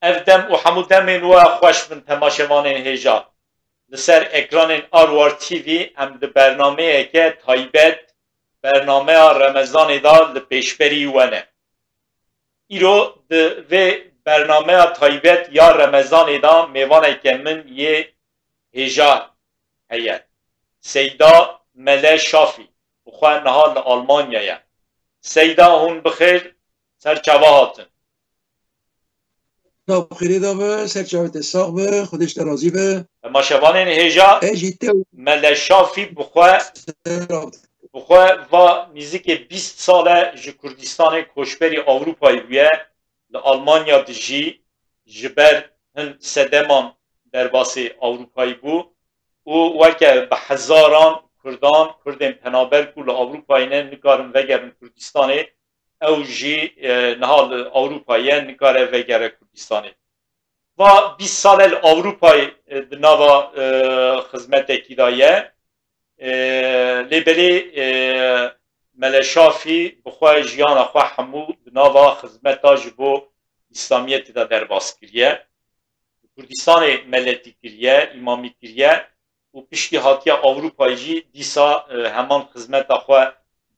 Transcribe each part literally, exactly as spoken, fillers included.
Ev dem û hemû demên we xweş bin temaşevanên hêja. Li ser ekranên Arwar T V em di bernameyeke taybet, bernameya Remezanê de li pêşberî we ne. Îro di vê bernameya taybet ya Remezanê de mêvaneke min yê hêja heye. Seyda Mele Şafî, bi xwe niha li Almanya ye. Seyda, hûn bi xêr ser çava hatin. Nav xêrê de be, ser çavê te sax be, Xwedê ji te razî be. Temaşevanên hêja, Ez jî te Mele Şafî bi xwe, bi xwe va nîzikê bîst sal e ji Kurdistanê koçberî Ewropayê bûye, li Almanya dijî, ji ber hin sedeman derbasê Ewropayê bû û weke bi hezaran Kurdan, Kurdên penaber ku li Ewropayê ne, nikarin vegerin Kurdistanê, ew jî, e, niha li Ewropayê ye, nikare vegere Kurdistanê. Va bîst sal e li Ewropayê, e, di nava, e, xizmetekî de ye. E, lê belê, e, Mele Şafî bi xwe jiyana xwe hemû di nava xizmeta ji bo Îslamiyetê de derbas kiriye. Li Kurdistanê meletî kiriye, îmamî kiriye û piştî hatiye Ewropayê jî dîsa, e, heman xizmeta xwe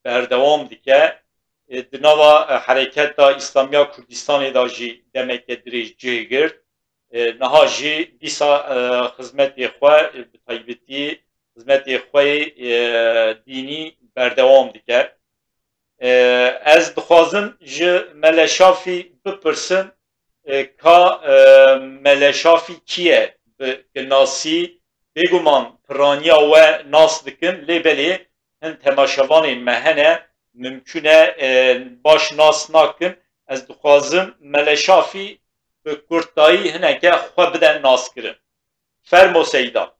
berdewam dike. E, di nava, e, hereketa Îslamiya Kurdistanê de jî demeke dirêj cih girt. E, niha jî dîsa, e, xizmetê xwe, e, bi taybetî xizmetê xwe yê, e, dînî berdewam dike. E, ez dixwazim ji Mele Şafî bipirsim, e, ka, e, Mele Şafî kî ye? Bi kinasî bêguman piraniya we nas dikin, lê belê hin temaşevanên me hene, mimkûn e, e, baş nas nakin. Ez dixwazim Mele Şafî bi kurtayî hineke xwe bide naskirin. Fermo Seyda.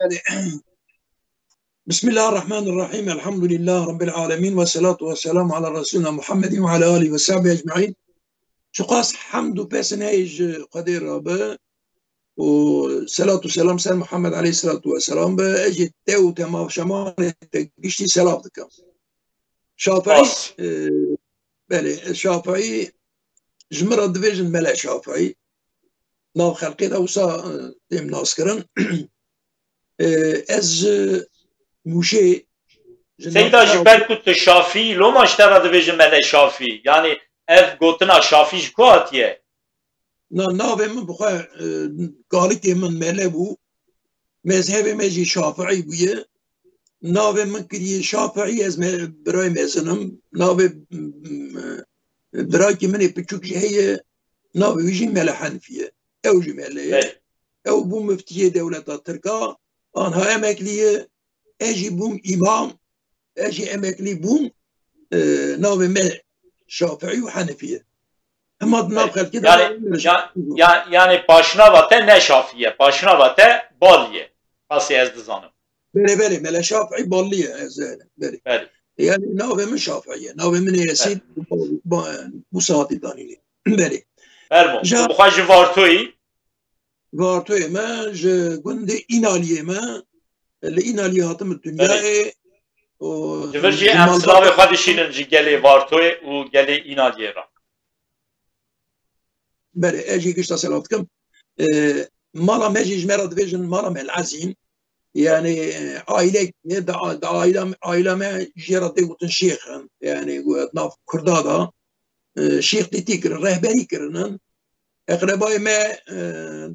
Yani, Bismillahirrahmanirrahim. Elhamdülillah Rabbil alemin. Ve salatu ve selamu ala Resulina Muhammedin ve ala alihi ve sahbihi ecmaîn. Çiqas hemd û pesin heye ji Xwedê re be û selatu selam ser Muhammed aleyhissalatu vesselam be. Ez jî te û temaşevanê te giştî selam dikim. Şafii, Spas. e, belê, Şafii ji min re divêjin Mele Şafii. Nav xelkê de wisa, e, têm naskirin. E, ez ji Mûşê, ji Seyda, Navçeya ji ber ku tu Şafî, loma ji te re divêjin Mele Şafî. Yani ev gotina Şafî ji ku hatiye? Na, navê min bi xwe, e, kalikê min Mele bû. Mezhebê me jî Şafii bûye. Navê min kiriye Şafii, ez me, birayê mezin im. Navê, m, m, birakê min ê piçûk jî heye. Navê wî jî Mele Henifî ye. Ew jî Mele ye. Belê. Ew bû miftiyê dewleta Tirka. Anha emeklî ye. Ez jî bûm îmam. Ez jî emeklî bûm. E, navê me Şafii û Henifî ye. Hema di nav Belê. xelkê de Yani, navê me ya, ya, yani paşnava te ne Şafî ye, paşnava te Balî ye. Qasê ez dizanim. Belê, belê, Mele Şafii Balî ye, ez, e, belê. Belê. Yani navê min Şafii ye. Navê min ê Esîl Belê. bu, bu, bu saetî danînê. Belê. Fermo. Ja- Tu bi xwe ji Vartoyî? Vartoyê me, ji gundê Înaliyê me, li Înaliyê hatim Belê. dinyayê. û Ji vir jî ji em malbata silavê xwe dişînin ji gelê Vartoyê û gelê Înaliyê re. Belê, ez jî gişta selam dikim. E, mala me jî ji me re dibêjin mala me el Ezîn. Yani, e, aîlek, ne da, da aîla, aîla me jê re tê gotin şêx in. Yani, gu-, nav Kurda da, e, şêx tê tê kirin, rehberî kirinin. Eqrebayê me, e,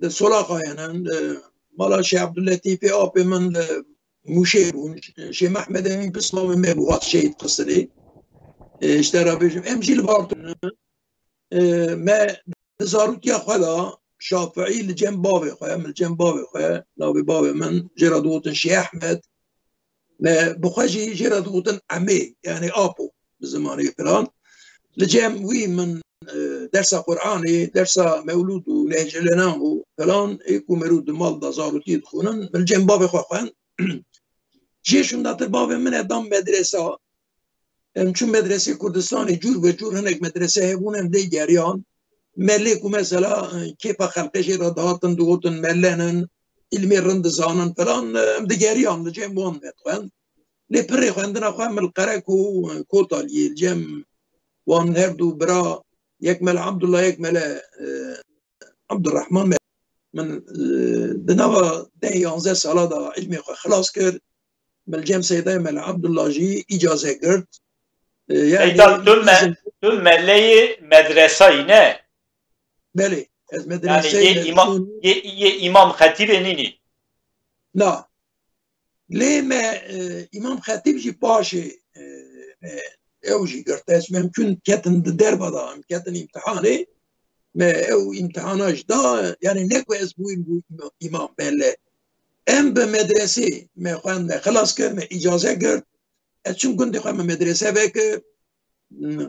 di Solaxayê ne, di mala Şêx Ebdulletîfê apê min li Mûşê bûn. Şêx Mehmedê min pismamê me bû, hat şehîd Qisirê. E, ji te re bêjim, em jî li Vartû ne. E, me di zarûtiya xwe de Şafiî li cem bavê xwe, min li cem bavê xwe, navê bavê min, jê re digotin Şêx Ehmed. Me bi xwe jî jê re digotin emê, yani apo bi zimanê filan. Li cem wî min, e, dersa Qur'anê, dersa mewlûd û nehcelenan û filan, ê ku merû di mal de zarokî dixwînin, min li cem bavê xwe xwend. Jê şûndatir bavê min e dan medresa. Em çûn medresê Kurdistanê, cûr be cûr hinek medrese hebûn, em dê geriyan. Me lê ku mesela, e, kêfa xelkê jê re dihatin, digotin melenin, îlmê rind dizanin filan, e, em digeriyan, li cem wan me dixwend. Lê pirê xwendina xwe min li Qerek û, e, Kotaliyê, li cem wan her du bira, yek mele Abdullah, yek mele, e, Abdurrahman me-, min, e, di nava deh yanzdeh sala de ilmê xwe xilas kir. Min li cem Seydayê Mele Abdullah jî îcaze girt. E, yani Seyda, tu me-, izin tu meleyê medresayî ne? Belê, ez Yani medreseyê yê îma-, mezûn. yê, yê îmam xetîbê nînî? Na. Lê me, e, Îmam Xetîb jî paşê, e, me ew jî girt. Ez, me hemkûn ketin di derva de, em ketin îmtihanê. Me ew îmtihana jî da, yani ne ku ez bûyim bû îma-, îmam, belê. Em bi medresê me xwend, me xilas kir, me îcaze girt. Ez çûm gundê xwe, me medrese vekir.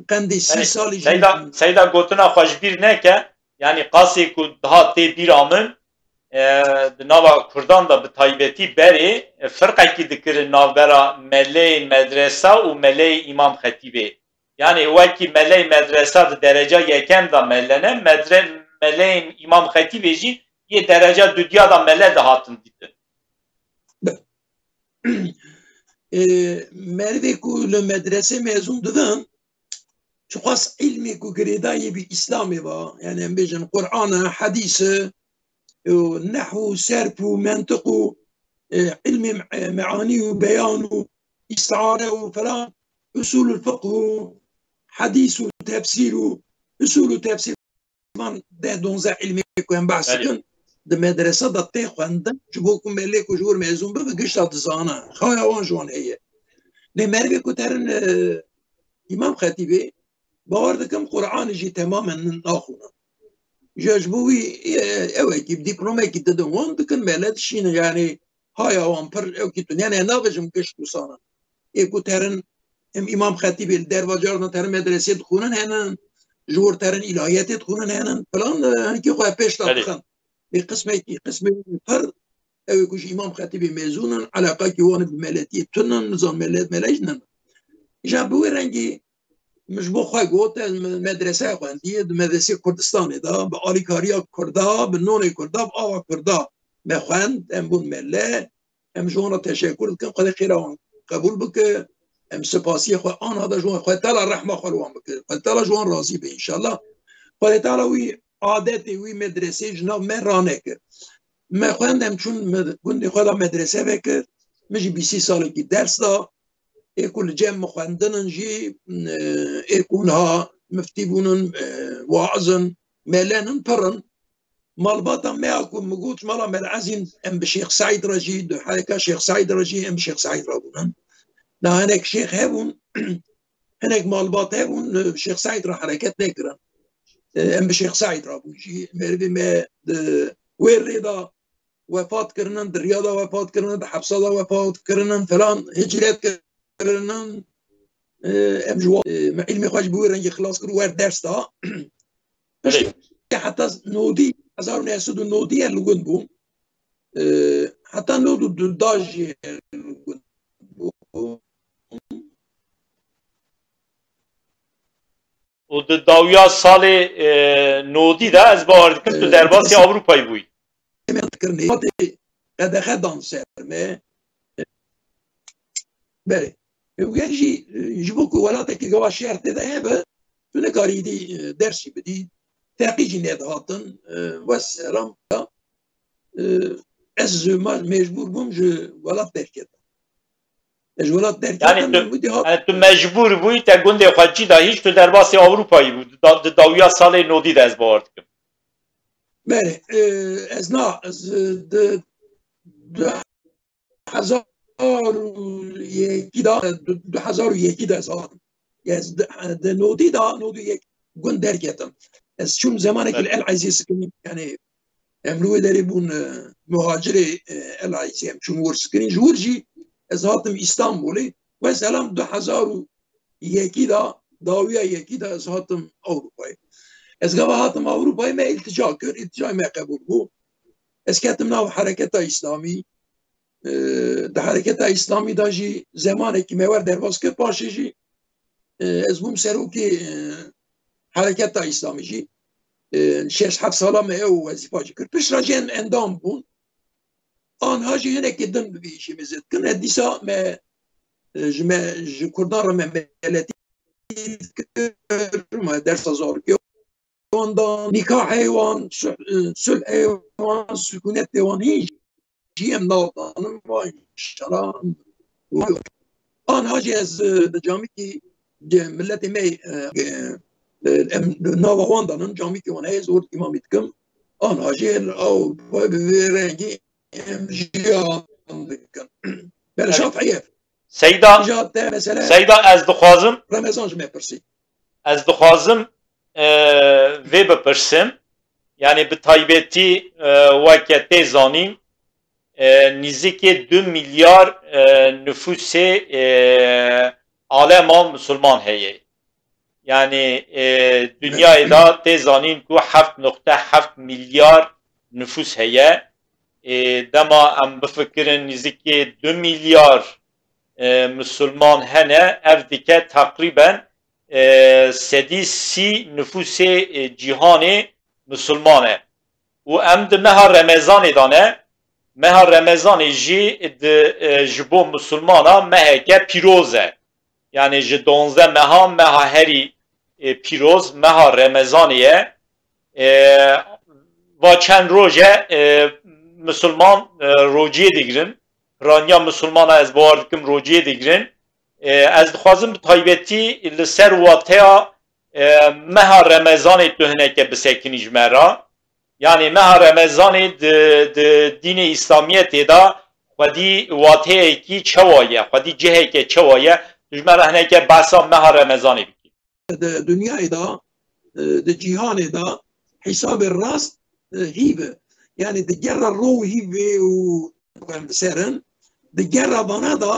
Qendî sî Belê, salî jî Seyda, Seyda, gotina xwe ji bîr neke. Yanî qasê ku diha tê bîra min, e, di nava Kurdan de bi taybetî berê, e, firqekî dikirin navbera meleyê medresa û meleyê îmam xetîbê. Yanî wekî meleyê medresa di dereca yekem de mele ne, medre-, meleyên îmam xetîbê jî yê dereca dudiya de mele dihatin dîtin. E, merivê ku li medresê mezûn dibin, çiqas ilmê ku girêdayî bi Îslamê ve, yani em bêjin Qur'an e, hedîs e, û nehw û serf û mentiq û, e, ilmê me-, meanî û beyan û îstiare û falan, usulul fiqh û hedîs û tefsîr û usul û tefsîr van deh donzdeh ilmê ku em behs Belê. dikin, di medrese de tê xwendin, ji bo ku melê ku ji wir mezûn bibe, gişta dizane. Xaya wan ji wan heye. Lê merivê ku terin, e, Îmam Xetîbê, bawer dikim Qur'anê jî temamen naxwînin. Ji, ji bo wî, e, ew ekî, diplomekî didin wan, dikin mele dişînin, yani haya wan pir ew kî tune. Yani nabêjim giş wisa ne. Ê ku terin em Îmam Xetîbê li derva caran terin medresê dixwînin henin, ji wir terin îlahiyetê dixwînin henin, filan, e, hinkî xwe pêş de Belê. dixin. Ê qismekî, qismê pir ew ê ku ji Îmam Xetîbê mezûn in, eleqekî wan bi meletiyê tune, nizan melet, mele jî nin. Îja bi wê rengî min ji bo xwe got, ez me-, medrese xwendiye, di medresê Kurdistanê de, bi alîkariya Kurda, bi nonê Kurda, bi ava Kurda me xwend, em bûn mele, em ji wan re teşekur dikin, Xwedê xêra wan qebûl bike, em spasiyê xwe ana de ji wan, Xwedê Teala rehma xwe li wan bike, Xwedê Teala ji wan razî be înşallah. Xwedê Teala wî adetê, wî medresê ji nav me raneke. Me xwend, em çûn me-, gundê xwe de medrese vekir, min jî bîsî salekî ders da, ê ku li cem min xwendin in jî, e, ê ku niha miftî bûnin, e, waiz in, melen in, pir in. Malbata me ya ku min got, mala Mela Ezîn, em bi Şêx Seîd re jî, di hereka Şêx Seîd re jî, em bi Şêx Seîd re bûnin. Na hinek şêx hebûn, hinek malbat hebûn, e, Şêx Seîd re hereket nekirin. E, em bi Şêx Seîd re bûn jî. Merivê me di wê rê de wefat kirinin, di riya de wefat kirinin, di hepsa de wefat kirinin, filan hicret kirinin. E, em ji wan, e, me îlmê xwe ji bo wê rengî xilas kir û wer ders da. Piştî Belê. heta nodî, hezar û neh sed û nodî li gund bûm. E, heta nod û du da jî li gund bûm. Û di dawiya salê, e, nodî de ez bawer dikim tu E, derbasî Ewropayê bûyî. Em dikirin, hatê qedexe dan ser me. Belê. Ew ger jî, e, ji bo ku welatekî gava şer tê de hebe, tu nikarî dî, e, ders jî bidî, feqî jî nedihatin, e, wesselam. E, ez ma-, mecbûr bûm ji welat derketim. Ez ji welat Yani derketim, tu, min wî dî hat. yani tu mecbûr bûyî te gundê xwe cî dahîş, tu derbasî Ewropayê bû. Di da-, di dawiya salê nodî de ez bawer dikim. Belê, e, ez na, ez, e, di, di hezar û yekî de, du, du hezar û yekî de ez hatim. Ez di, di nodî de, nodî yek gund derketim. Ez çûm zemanekî li Belê. El Ezî sikinî, yani em li wê derê bûn, e, muhacirê, e, El Ezî, em çûn wir sikinî, ji wir jî ez hatim Îstanbulê. Wesselam du hezar û yekî de, dawiya yekî de ez hatim Ewropayê. Ez gava hatim Ewropayê, me îltica kir, îlticayê me qebûl bû. Ez ketim nav hereketa Îslamî. E, di hereketa Îslamî de jî zemanekî me wer derbas kir, paşê jî, e, ez bûm serokê, e, hereketa Îslamî jî. E, şeş heft sala me ew wezîfa jî kir. Piştre jî em endam bûn. Anha jî hinekî din bi vî îşê me zêd dikin. E, dîsa me, e, ji me, ji Kurdan re me meletî dikir, me dersa zarokê wan dan, nîkahê wan, sulh-, e, sulhê wan, sukûnetê wan hîn jî em navdanin, vay şeran. Anha jî ez, e, li camîkî, e, miletê me, e, e, em nava wan danin, camîkê wan heye, zor îmamî dikim. Anha jî ew bi vê rengî em jiyan dikin. Bere Evet. Şafiyê. Seyda, Îja te mesele Seyda, ez dixwazim, Remezan ji me pirsî. Ez dixwazim, e, vê bipirsim. Yani bi taybetî, e, weke tê zanîn, e, nîzikê du milyar, e, nifûsê, e, alema misilman heye. Yani, e, dünyayê de tê zanîn ku heft nokte heft milyar nifûs heye. E, dema em bifikirin nîzikê du milyar, e, misilman hene, ev dike teqrîben, e, sedî sî nifûsê, e, cîhanê misilman e. Û em di meha Remezanê de ne, meha Remezanê jî di, e, ji bo misilmana meheke pîroz e. Yani ji donzdeh mehan meha herî, e, pîroz, meha Remezanê ye. E, va çend roj e, e, misilman, e, rociyê digirin. Piraniya misilmana ez bawer dikim rociyê digirin. E, ez dixwazim bi taybetî li ser wateya, e, meha Remezanê tu hineke bisekinî ji me re. Yani meha Remezanê di, di dînê Îslamiyetê de xwedî wateyekî çawa ye, xwedî ciheke çawa ye, tu ji me re hineke behsa meha Remezanê bikî. Di dinyayê de, e, di cîhanê de hesabê rast, e, hîv e. Yani di gera ro û hîvê û em ser in, di gera vana de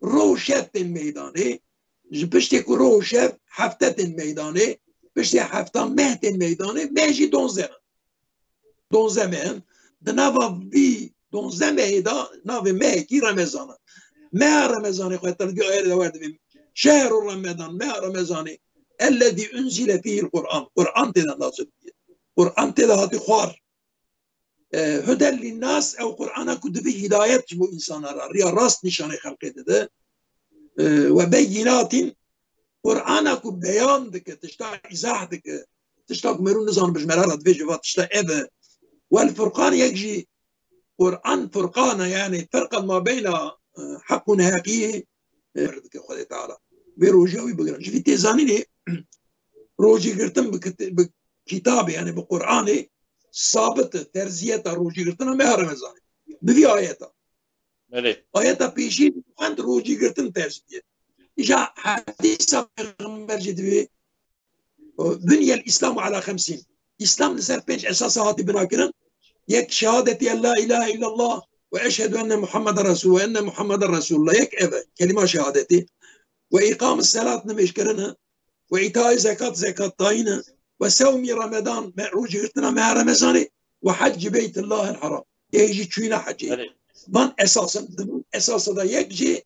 ro û şev tên meydanê, ji piştê ku ro û şev hefte tên meydanê, piştê hefta meh tên meydanê, meh jî donzdeh in. Donzdeh meh in. Di nava vî donzdeh mehê de navê mehekî Remezan e. Meha Remezanê xwe te li vî ayetê de wer dibê. Şehru Remezan, meha Remezanê. Ellezî unzile fîhil Qur'an. Qur'an tê de nazil bûye. Qur'an tê de hatî xwar. E, huden linnas, ew Qur'ana ku dibî hidayet ji bo însana re, riya rast nîşanê xelkê dide. E, we beyînatin, Qur'ana ku beyan dike, tişta îzah dike, tişta ku merû nizan bi ji me re re dibêje va tişta ev e. Wel Furqan yek jî Qur'an Furqan e, yani ferqa ma beyna, e, heq û neheqiyê, e, dike Xwedê Teala. Vê rojiya wî bigirin. Ji vî tê zanînê rojî girtin bi kit-, bi kitabê, yani bi Qur'anê sabit e, ferziyeta rojî girtina meha Remezanê. Bi vî ayeta. Belê. Ayeta pêşî xwend rojî girtin ferz diye. Îja hedîsa Pêxember jî divê, Bunyel Îslamu ala xemsîn. Îslam li ser pênc esasa hatî binakirin. Yek şehadetî en la ilahe illallah ve eşhedü enne Muhammeden Resul ve enne Muhammeden Resulullah. Yek ev e, kelîma şehadetî. Ve îqam selat nimêjkirin e. Ve îtayê zekat, zekat dayîn e. Ve sewmî Remedan, me, rojî girtina meha Remezanê. Ve hecci Beytillahil Haram. Yê jî çûyîna hecê. Belê. Van esas in, di van esasa de yek jî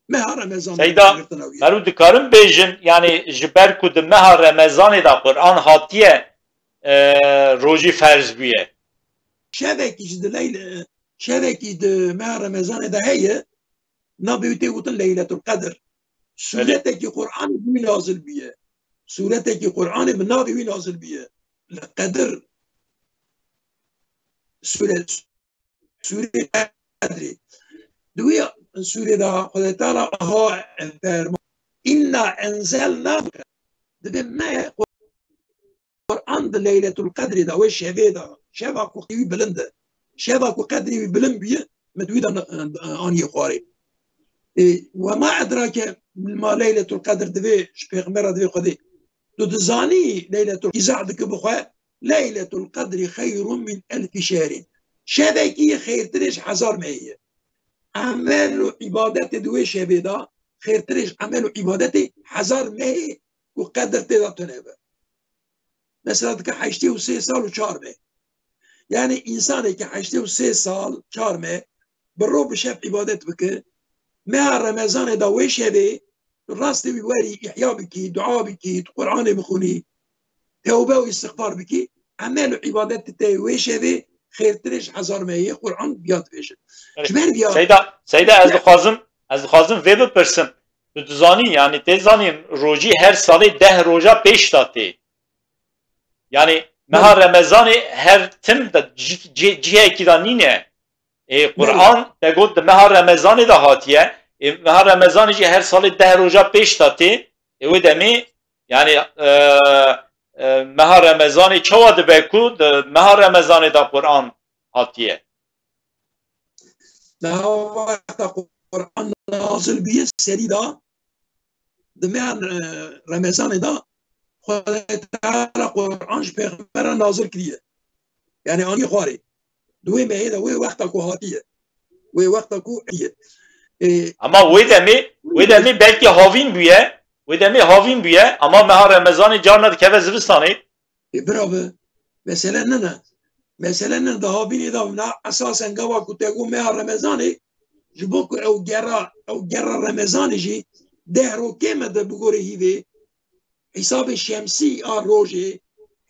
meha Remezan Seyda, girtina wî ye. Merû dikarin bêjin, yani ji ber ku di meha Remezanê de Qur'an hatiye, e, rojî ferz bûye. Şevekî ji di leyle, şevekî di meha Remezanê de heye, navê wî tê gotin Leyletul Qedr. Belê. Sûretekî Qur'anê bi wî nazil bûye. Sûretekî Qur'anê bi navê wî nazil bûye. Li Qedr sûre, sûrê Qedrê. Di wî sûrê de Xwedê Teala aha ferman, "Inna enzelna", dibê me Qur'an di Leyletul Qedrê de, wê şevê de, şeva ku qedrî wî bilind e. Şeva ku qedrî wî bilind bûye, min di wî de, e, aniye xwarê. E, "Ve ma edrake ma Leyletul Qedr", divê ji Pêxembera divê Xwedê. Tu dizanî Leyletul, îzah dike bi xwe, "Leyletul Qedrî xeyrun min elfî şehrîn." Şevekî xêrtirê ji hezar mehê ye. Emel û îbadetê di wê şevê de xêrtirê ji emel û îbadetê hezar mehê ku qedir tê de tune be. Mesela dike heştê û sê sal û çar meh. Yani însanekî heştê û sê sal, çar meh, bi roj bi şev îbadet bike, meha Remezanê de wê şevê tu rastê wî werî îhya bikî, dua bikî, tu Qur'anê bixwînî, tewbe û îstixfar bikî, emel û îbadetê te wê şevê xêrtirê ji hezar mehê ye, Qur'an viya dibêje. Evet. Ji ber viya Seyda, Seyda, ez dixwazim, ez dixwazim vê bipirsim. Tu dizanî, yani tê zanîn, rojî her salê deh roja pêş de tê. Yani meha Remezanê her tim de cih-, cih-, cihekî de nîne. Ê, Quran te got di meha Remezanê de hatiye. Ê, meha Remezanê jî her salê deh roja pêş de tê. Ê, wê demê, yani, e, e, meha Remezanê çawa dibe ku di meha Remezanê de Quran hatiye? Daha wexta Quran nazil bûye serî de, di meha, e, Remezanê de Xwedê Teala Quran ji pêxembera nazil kiriye. Yani anî xwarê. Di wê mehê de, wê wexta ku hatiye. Wê wexta ku hatiye. E, Ama wê demê, wê demê belkî havîn bûye, wê demê havîn bûye, ama meha Remezanê carna dikeve zivistanê. Ê, bira bi. Mesele nine. Mesele nine, di havînê de na esasen gava ku te got meha Remezanê, ji bo ku ew gera, ew gera Remezanê jî deh rokê me de bigore hîvê, hîsabê şemsî a rojê,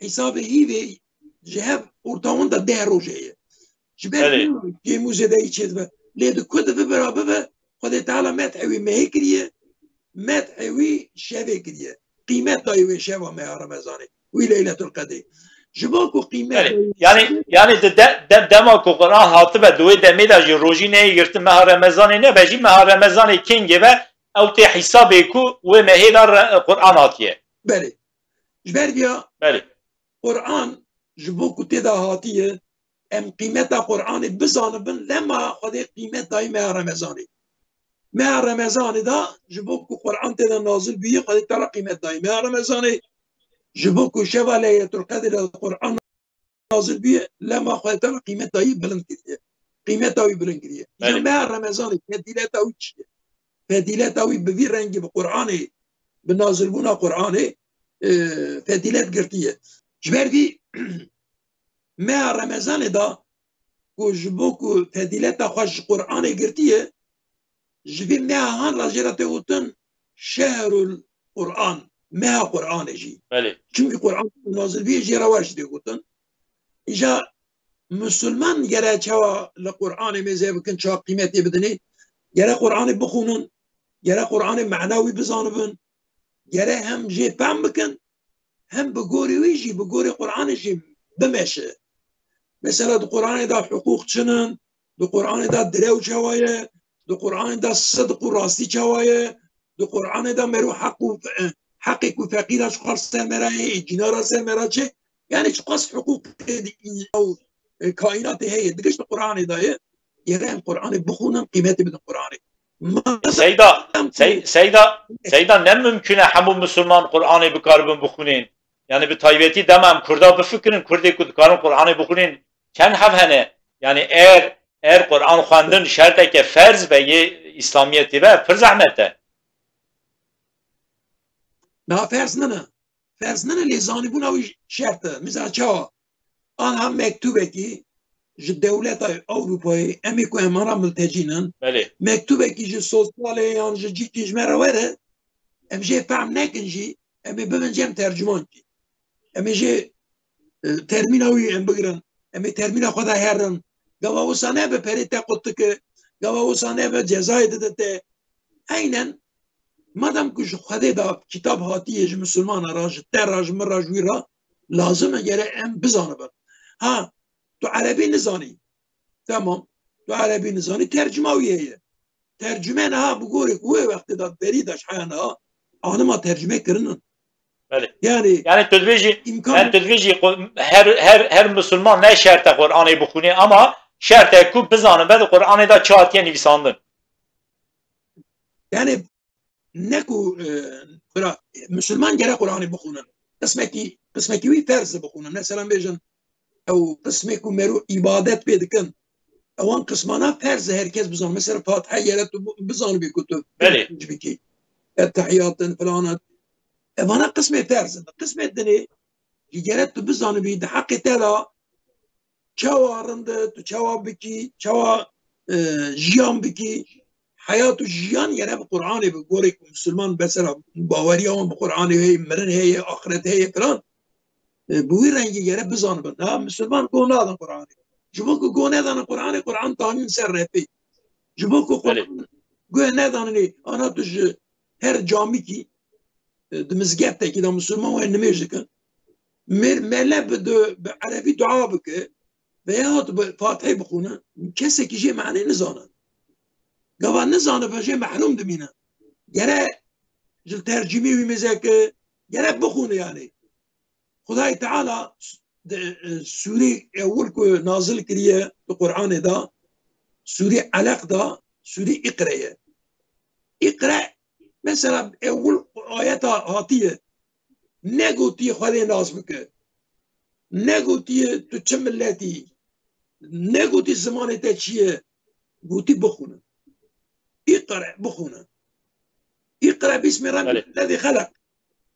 hîsabê hîvê ji hev orta wan de deh rojê ye. Ji ber Belê. Kêm û zêdeyî çêdibe. Lê di ku dibe bira bibe, Xwedê Teala medhê wî mehê kiriye, medhê wî şevê kiriye. Qîmet dayî wê şeva meha Remezanê. Wî Leyletul Qedrê. Ji bo ku qîmet Belê. dayî Yani, yani di de, de, dema ku Quran hatibe di wê demê de jî rojî neyê girtin meha Remezanê nebe jî meha Remezanê kengê ve ew tê hîsabê ku wê mehê de re, Quran hatiye. Belê. Ji ber vîya Belê. Quran ji bo ku tê de hatiye, em qîmeta Quranê bizanibin, lema Xwedê qîmet dayî meha Remezanê. Meha Remezanê de ji bo ku Quran tê de nazil bûye, Xwedê Teala qîmet dayî meha Remezanê. Ji bo ku şeva Leyletul Qedrê de Quran nazil bûye, lema Xwedê Teala qîmet dayî bilind kiriye. Qîmeta wî bilind kiriye. Îja Belê. meha Remezanê fedîleta wî çi ye? Fedîleta wî bi vî rengî bi Quranê, bi nazilbûna Quranê, e, fedîlet girtiye. Ji ber vî meha Remezanê de ku ji bo ku fedîleta xwe ji Quranê girtiye, ji vê meha han re jê re tê gotin şehrul Quran, meha Quranê jî. Belê. Çimkî Quran nazil bûye jê re weş tê gotin. Îja Musulman gere çawa li Quranê mêze bikin, çawa qîmetê bidinê? Gere Quranê bixwînin, gere Quranê mena wî bizanibin, gere hem jê fehm bikin, hem bi gorê wî jî, bi gorê Quranê jî bimeşe. Mesela di Quranê de hiqûq çi ne, di Quranê de direw çawa ye, di Quranê de sidq û rastî çawa ye, di Quranê de mero heq û, e, heqê ku feqîra çiqas ser me re ye, cînara ser me re çi, yani çiqas hiqûqê di, ew, e, kaînatê heye, digişt di Quranê de ye. Gere em Quranê bixwînin, qîmetê bidin Quranê. Seyda, Sey-, Seyda, Seyda, ne mimkun e hemû misilman Quranê bikaribin bixwînin? Yani bi taybetî dema em Kurda bifikirin, Kurdê ku dikarin Quranê bixwînin, çend heb hene? Yani eger, eger Quran xwendin şerteke ferz be yê Îslamiyetê be, pir zehmet e. Na ferz nine. Ferz nine lê zanîbûna wî şert e. Misal çawa? Anha mektubekî ji dewleta Ewropayê, em ê ku em ana miltecî nin, Belê. mektubekî ji sosyalê yan ji cîkî ji me re were, em jê fehm nekin jî, em ê bibin cem tercüman kî. Em ê jê, e, termîna wî em bigirin. Em ê termîna xwe de herin. Gava wisa nebe perê te qutike. Gava wisa nebe cezayê dide te. Eynen, madem ku ji Xwedê de kitab hatiye ji misilmana re, ji te re, ji min re, ji wî re, lazim e gere em bizanibin. Ha, tu erebî nizanî. Tamam. Tu erebî nizanî, tercuma wî heye. Tercume niha bi gorî ku wê wextê de berî de ji heya niha anima tercume kirinin. Belê. Yani, Yani tu dibêjî, îmkan yani tu dibêjî ku her, her, her misilman ne şert e Quranê bixwîne ama şert e ku bizanibe di Quranê de çi hatiye nivîsandin. Yani ne ku, e, bira, misilman gere Quranê bixwînin. Qismekî, qismekî wî ferz e bixwînin. Mesela bêjin, ew qismê ku mero îbadet pê dikin, ewan qismana ferz e her kes bizan. Mesela Fatiha gere tu bi-, bizanibî ku tu Belê. bikî. Ettehiyatin, filanat. Evana qismê ferz in. Qismê dinê jî gere tu bizanibî di heqê te de çawa rind e, tu çawa bikî, çawa, e, jiyan bikî. Heyat û jiyan gere bi Quranê bi gorê ku misilman mesela baweriya wan bi Quranê heye, mirin heye, axiret heye filan. E, bi wî rengî gere bizanibin. Ha, misilman go nadin Quranê. Ji bo ku go nedanin Quranê, Quran tanîn ser repê. Ji bo ku Belê. Quran go nedaninê, ana tu ji her camîkî, e, di mizgeftekî de misilman wê nimêj dikin. Mêr-, mele bi du-, bi erebî dua bike veyahut bi Fatihê bixwîne, kesekî jê manê nizane. Gava nizanibe jê mehrûm dimîne. Gere ji tercîmê wî mêze ke, gere bixwîne yanî. Xwedayê Teala di, e, sûrê ewil ku nazil kiriye di Qur'anê de, sûrê Eleq de, sûrê Îqre ye. Îqre, mesela ewil ayeta hatiye, negotiye Xwedê nas bike. Negotiye tu çi miletî. Negotiye zimanê te çi ye. Gotî bixwîne. Îqre, bixwîne. Îqre bismî Belê. Rabbîke lezî xelaq.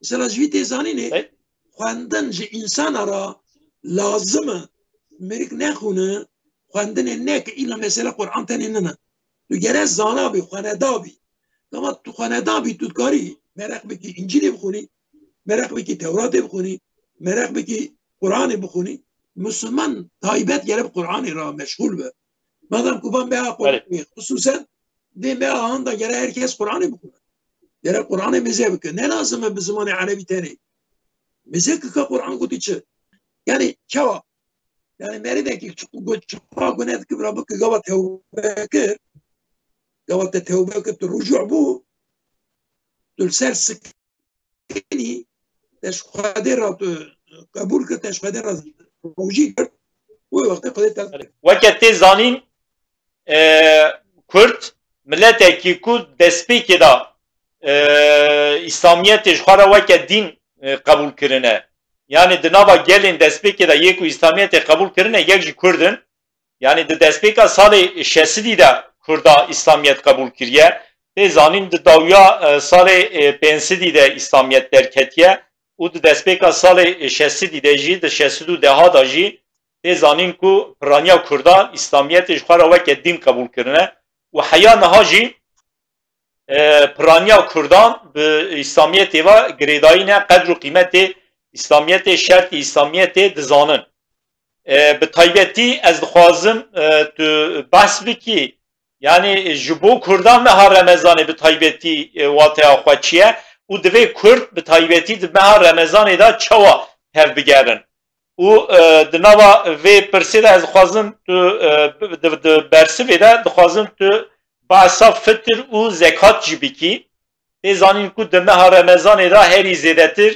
Mesela ji vî tê zanînê Hey. xwendin ji însana re lazim e. Mêrik nexwîne, xwendinê neke îla mesele Qur'an tenê nine. Tu gere zana bî, xweneda bî. Gava tu xweneda bî, tu dikarî mereq bikî Încîlê bixwînî, mereq bikî Tewratê bixwînî, mereq bikî Qur'anê bixwînî. Misilman taybet gere bi Qur'anê re meşxûl be. Madem ku van meha Belê. Qur'anê, xisûsen vê meha han de gere her kes Qur'anê bixwîne. Gere Qur'anê mêze bike. Ne lazim e bi zimanê erebî tenê. Mêze kika Qur'an gotî çi? Yanî çawa? Yanî merivekî çi-, go-, çawa gune dikivra bike gava tewbe kir. Gava te tewbe kir, tu rûcû bû. Tu li ser sikinî, te ji Xwedê re tu qebûl kir, te ji Xwedê re rûcî kir. Wê wextê Xwedê te Weke tê zanîn, e, Kurd miletekî ku destpêkê de, e, Îslamiyetê ji xwe re weke dîn, e, qebûl kirine. Yanî di nava gelên destpêkê de yê ku Îslamiyetê qebûl kirine, yek jî Kurd in. Yanî di destpêka salê şesidî de Kurda Îslamiyet qebûl kiriye. Tê zanîn di dawiya, e, salê, e, pênc sedî de Îslamiyet derketiye û di destpêka salê şesidî de jî, di şesid û deha de jî tê zanîn ku piraniya Kurdan Îslamiyetê ji xwe re weke dîn qebûl kirine û heya niha jî, e, piraniya Kurdan bi Îslamiyetê ve girêdayî ne, qedr û qîmetê Îslamiyetê, şertê Îslamiyetê dizanin. E, bi taybetî ez dixwazim, e, tu behs bikî, yanî ji bo Kurdan meha Remezanê bi taybetî, e, wateya xwe çi ye û divê Kurd bi taybetî di meha Remezanê de çawa tevbigerin? Û, e, di nava vê pirsê de ez dixwazim tu, e, di, di bersivê de dixwazim tu behsa fitir û zekat jî bikî. Tê zanîn ku di meha Remezanê de herî zêdetir,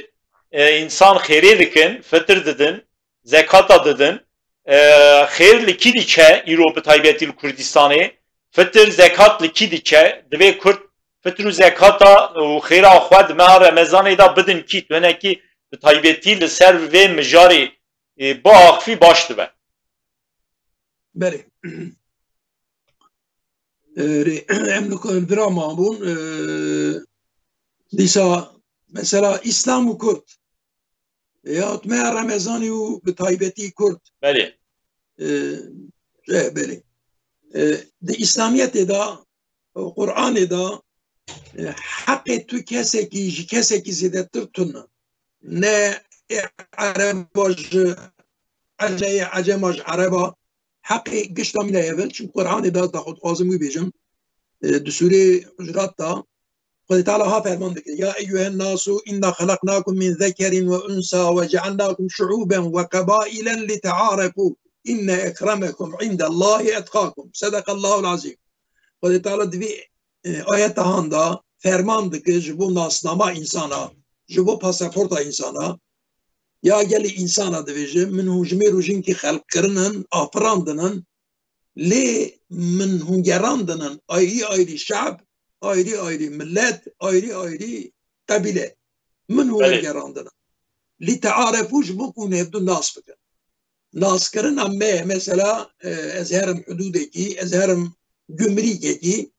e, însan xêrê dikin, fitir didin, zekata didin. E, xêr li kî diçe îro bi taybetî li Kurdistanê? Fitir, zekat li kî diçe? Divê Kurd fitir û zekata û xêra xwe di meha Remezanê de bidin kî? Tu hinekî bi taybetî li ser vê mijarê, e, biaxivî baş dibe. Belê. E, rê-, em li ku-, vira mabûn, e, dîsa mesela Îslam û Kurd. Ya tu meha Remezanê û bi taybetî Kurd. Belê. E, e, belê. E, di Îslamiyetê de, Qur'anê de, e, heqê tu kesekî ji kesekî zêdetir tune. Ne ê Ereba ji Ece-, ê Ecema ji Ereba, heqê gişta mîna ye vil, çimkî Qur'anê de, da xwe dixwazim wî bêjim, e, di sûrê Hucurat de, Xwedê Teala ha ferman dike, "Ya eyyuhen nasu inna xelaqnakum min zekerin ve unsa ve cealnakum şu'uben ve qebaile li te'arefu inne ekremekum indellahi etqakum." Sedaqallahul azim. Xwedê Teala di vî, e, ayeta han de ferman dike ji bo nasnama însana, ji bo pasaporta însana, ya gelî însana dibêje, min hûn ji mêr û jinkî xelq kirinin, afirandinin, lê min hûn gerandinin ayrî ayrî şe'b, ayrî ayrî millet, ayrî ayrî qebîle. Min hûn Belê. gerandinin. Lî te'arefû, ji bo ku hûn hevdu nas bikin. Naskirina me, mesela, e, ez herim hudûdekî, ez herim gumrîkekî,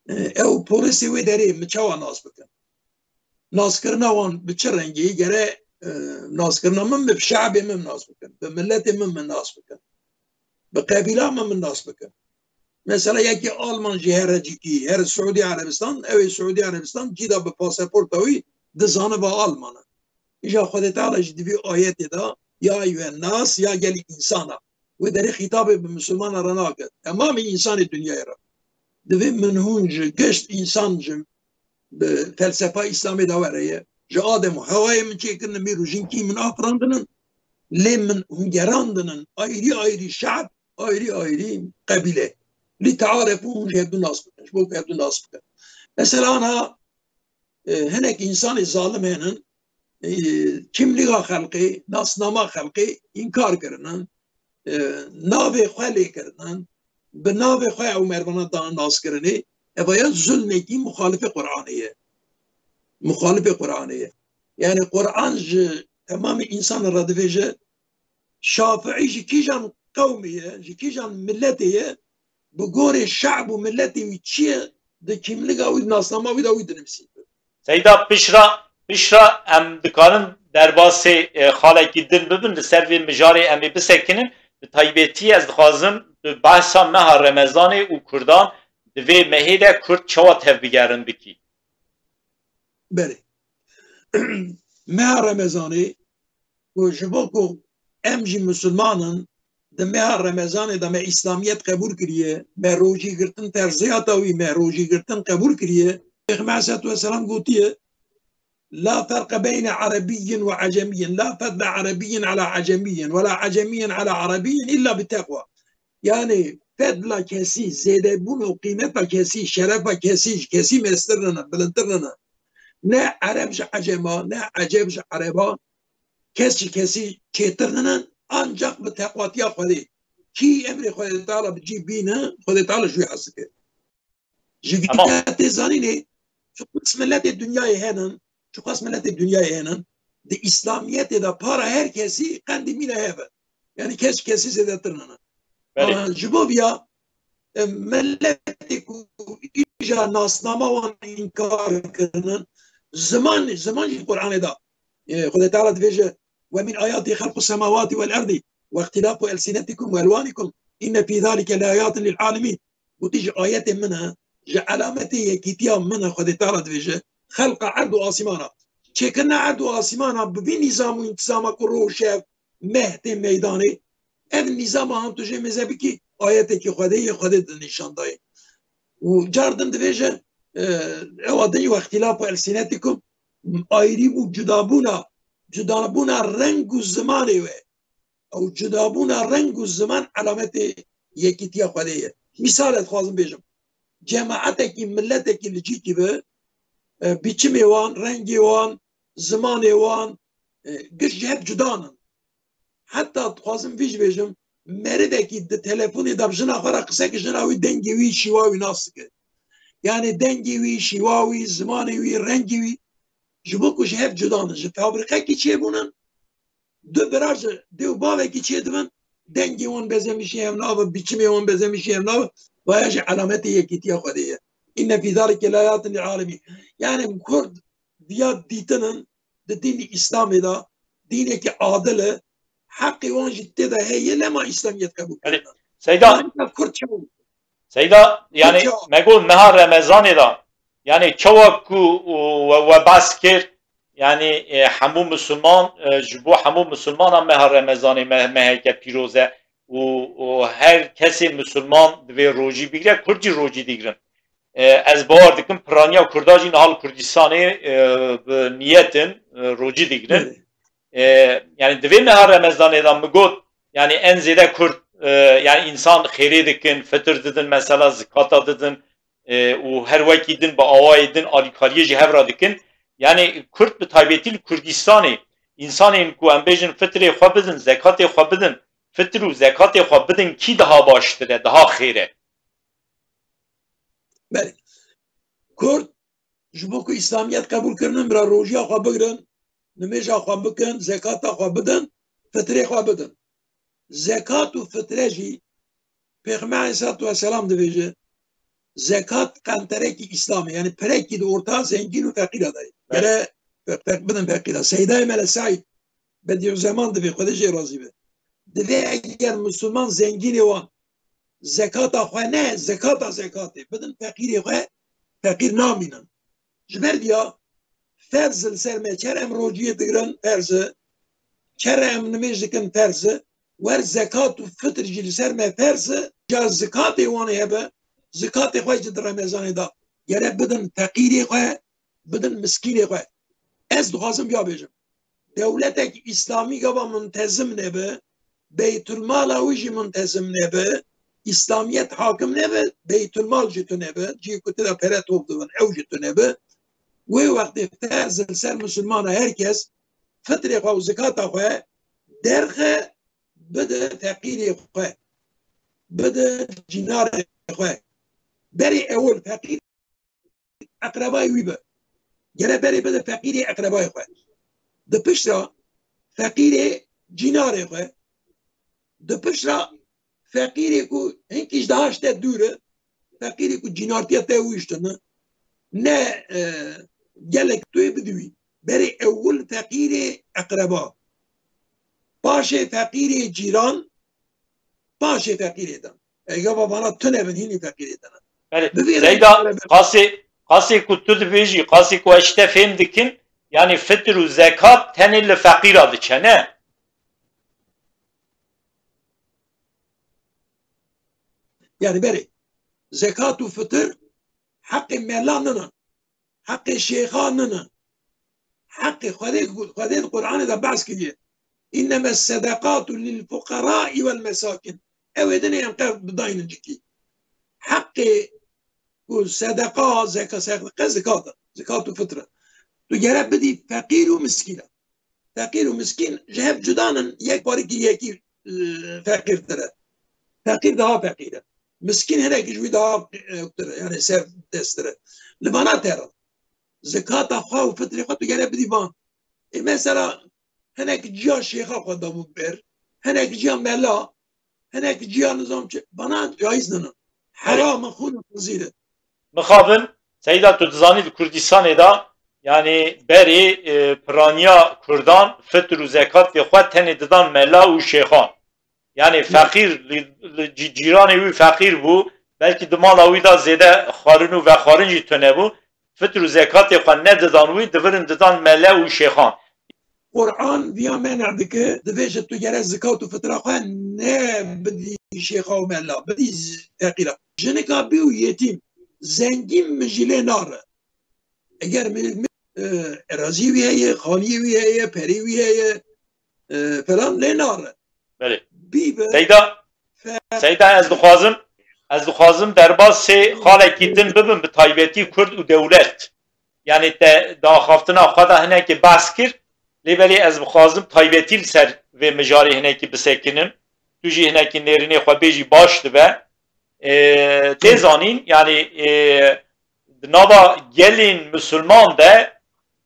e, ew polîsê wê derê min çawa nas bikin? Naskirina wan bi çi rengî? Gere, e, naskirina min bi şe'bê min nas bikin, bi miletê min min nas bikin, bi qebîla min min nas bikin. Mesela yekî Alman jî here cîkî, here Siûdî Erebistan, ew ê Siûdî Erebistan cî de bi pasaporta wî dizaniba Alman e. Îja Xwedê Teala jî di vî ayetê de, "Ya eyyuhen nas", ya gelî însana. Wê derê xîtabê bi misilmana re nake. Temamê însanê dinyayê re. Divê min hûn ji gişt însan ji bi felsefa Îslamê de were ye. Ji Adem û Hewayê min çêkirine, mêr û jinkî min afirandinin. Lê min hûn gerandinin ayrî ayrî şe'b, ayrî ayrî qebîle. Lî te'arefû, hûn jî hevdû nas bikin, ji bo ku hevdû nas bikin. Mesela ana, e, hinek însanê zalim hene, e, kimlîga xelkê, nasnama xelkê înkar kirinin, e, navê xwe lê kirinin, bi navê xwe ew mervana dan naskirinê, eva ya zulmekî muxalifê Qur'anê ye. Muxalifê Qur'anê ye. Yani Qur'an ji temamê însanan re dibêje, Şafi'î ji kîjan qewmê ye, ji kîjan miletê ye, bi gorê şe'b û miletê wî çi ye, di kîmliga wî, di nasnama wî de wî dinivîsî. Seyda, pişra, pişra em dikarin derbasê, e, xalekî din bibin, li ser vê mijarê em ê bisekinin. Bi taybetî ez dixwazim bi behsa meha Remezanê û Kurdan, di vê mehê de Kurd çawa tevbigerin bikî? Belê. Meha Remezanê, ku ji bo ku em jî misilman in, di meha Remezanê de me Îslamiyet qebûl kiriye, me rojî girtin ferziyata wî, me rojî girtin qebûl kiriye. Pêxember aleyhisselatu vesselam gotiye, "La ferqe beyne Erebiyyin ve Ecemiyyin, la fedle Erebiyyin ala Ecemiyyin, ve la Ecemiyyin ala Erebiyyin illa bi teqwa." Yani fedla kesî, zêdebûn û qîmeta kesî, şerefa kesî, ji kesî mestir nene, bilindtir nene. Ne Ereb ji Ecema, ne Eceb ji Ereba, kes ji kesî çêtir nene, ancak bi teqwatiya Xwedê. Kî emrê Xwedê Teala bi cî bîne, Xwedê Teala ji wî hez dike. Ji vî Tamam. Te tê zanînê, çiqas miletê dinyayê henin, çiqas miletê dinyayê henin, di Îslamiyetê de para her kesî qendî mîna hev e. Yani kes ji kesî zêdetir nene. Belê. Aha, ji bo viya, e, miletê ku îja nasnama wan înkar kirinin, ziman, ziman jî Qur'anê de, e, Xwedê Teala dibêje, "Ve min ayatî xelqu semawati vel erdî ve ihtilafu elsinetikum ve elwanikum inne fî zalike le ayatin lil alemîn." Gotî, "Ji ayetê min e, ji elametê yekîtiya min e," Xwedê Teala dibêje, "xelqa erd û asîmana." Çêkirina erd û asîmana bi vî nîzam û întîzama ku roj, şev, meh tê meydanê, ev nîzama han tu jê mêze bikî, ayetekî Xwedê ye, Xwedê di nîşan dayê. Û car din dibêje, e, ewa din, "Ve ihtilafu elsinetikum", ayrî bû, cudabûna, cudabûna reng û zimanê we. Ew cudabûna reng û ziman elametê yekîtiya Xwedê ye. Mîsal ez dixwazim bêjim. Cemaetekî, miletekî li cîkî be, e, biçimê wan, rengê wan, zimanê wan, e, giş ji hev cuda ne. Heta dixwazim vî jî bêjim, merivekî di telefonê de bi jina xwe re qise ke, jina wî dengê wî, şîwa wî nas dike. Yani dengê wî, şîwa wî, zimanê wî, rengê wî, ji bo ku ji hev cuda ne. Ji fabrîqekî çêbûnin, du bira ji dê û bavekî çêdibin, dengê wan bezemîşî hev nabe, biçimê wan bezemîşî hev nabe, vaya jî elametê yekîtiya Xwedê ye. Inne fî zalike layatin lil alemîn. Yani Kurd viya dîtinin di dînî Îslamê de, dînekî adil e, heqê wan jî tê de heye, lema Îslamiyet qebûl Yani, kirine. Seyda, Kurd çawa? Seyda, yani, Peki. Me got meha Remezanê de, yani, çawa ku, û, we, we behs kir, yani, e, hemû Musulman, e, ji bo hemû Musulmana meha Remezanê me-, meheke pîroz e û, û her kesê Musulman divê rojî bigire, Kurd jî rojî digrin. E, ez bawer dikim piraniya Kurda jî niha li Kurdistanê, e, bi niyetin, e, rojî digrin. Evet. E, yani di vê meha Remezanê de min got, yani en zêde Kurd, e, yani însan xêrê dikin, fitir didin, mesela zikata didin, e, û her wekî din bi awayê din alîkariyê ji hev re dikin. Yani Kurd bi taybetî li Kurdistanê, însanên ku em bêjin fitirê xwe bidin, zekatê xwe bidin, fitir û zekatê xwe bidin, kî daha baştir e, daha xêr e? Belê. Kurd ji bo ku Îslamiyet qebûl kirinin, bira rojiya xwe bigrin, nimêja xwe bikin, zekata xwe bidin, fitrê xwe bidin. Zekat û fitre jî Pêxember aleyhisselatu vesselam dibêje, zekat qenterekî Îslamê, yani pirekî di orta zengîn û feqîra de ye. Evet. Gere fe-, fe-, bidin feqîra. Seydayê Mele Seîd, Bedîuzeman divê, Xwedê jê razî be. Divê eger Musulman zengînê wan zekata xwe ne, zekata zekatê bidin feqîrê xwe, feqîr namînin. Ji ber diya ferz li ser me, çer em rociyê digirin ferz e, çer em nimêj dikin ferz e, wer zekat û fitr jî li ser me ferz e, ca zikatê wan ê hebe, zikatê xwe jî di Remezanê de gere bidin feqîrê xwe, bidin miskînê xwe. Ez dixwazim viya bêjim. dewletek îslamî gava muntezim nebe, beytulmala wî jî muntezim nebe, îslamiyet hakim nebe, beytulmal ji tu nebe, cihê ku tu de pere top dibin, ew ji tu nebe, wê wextê ferz li ser misilmana her kes fitrê xwe û zikata xwe derxe, bide feqîrê xwe, bide cînarê xwe. Berê ewil feqîr eqrebayê wî be. Gere berê bide feqîrê eqrebayê xwe. Di pişt ra feqîrê cînarê xwe. Di pişt ra feqîrê ku hinkî ji daha ji te dûr e, feqîrê ku cînartiya te wî ji te ne, ne, e, gelek tu yê bidî wî. Berê ewil feqîrê eqreba. Paşê feqîrê cîran, paşê feqîrê din. Ê gava vana tune bin hînî feqîrê din. Belê. Bi vî Seyda, rengî qasê, qasê ku tu dibêjî, qasê ku ez ji te fêm dikim, yanî fitr û zekat tenê li feqîra diçe, ne? Yani berê, zekat û fitir heqê mela nina, heqê şêxa nina. Heqê Xwedê, Xwedê di Qur'anê de behs kiriye. "İnnemes sedakatu lil fuqarai vel mesakin." Ew ê dinê em qev bidaynin cikî. Heqê ku sedaka, zeka-, sedaka, zekat e. Zekat û fitre. Tu gere bidî feqîr û miskîna. Feqîr û miskîn ji hev cuda nin, yek parîkî yekî, e, feqîrtir e. Feqîr daha feqîr e. Miskîn hinek ji wî daha, e, tir e, yani sev destir e. Li vana te re zekata xwe û fitrê xwe tu gere bidî van. Ê mesela hinek ciya şêxa xwe dabû ber, hinek ciya mela, hinek ciya nizam çi, vana caiz nina. Heram e, xûn û xizîr e. Mixabin, Seyda, tu dizanî di Kurdistanê de, yani berê, e, piraniya Kurdan fitr û zekatê xwe tenê didan mela û şêxan. Yani feqîr, li, li cî-, cîranê wî feqîr bû, belkî di mala wî de zêde xwarin û vexwarin jî tune bû. Fitr û zekatê xwe nedidan wî, divirin didan mele û şêxan. Quran viya mena dike, dibêje tu gere zekat û fitra xwe nebidî şêxa û mela, bidî z-, feqîra. Jinika bî û yetîm, zengîn min jî lê nare. Eger mi, mi, e, erazî wî heye, xaniyê wî heye, perê wî heye, e, falan lê nare. Belê. Bî be Seyda, fe- Seyda, ez dixwazim, ez dixwazim derbasê xalekî din bibim, bi taybetî Kurd û dewlet. Yani te di axaftina xwe de hinekî behs kir, lê belê ez bixwazim taybetî li ser vê mijarê hinekî bisekinim. Tu jî hinekî nêrînê xwe bêjî baş dibe. E, tê zanîn, yani, e, di nava gelên misilman de,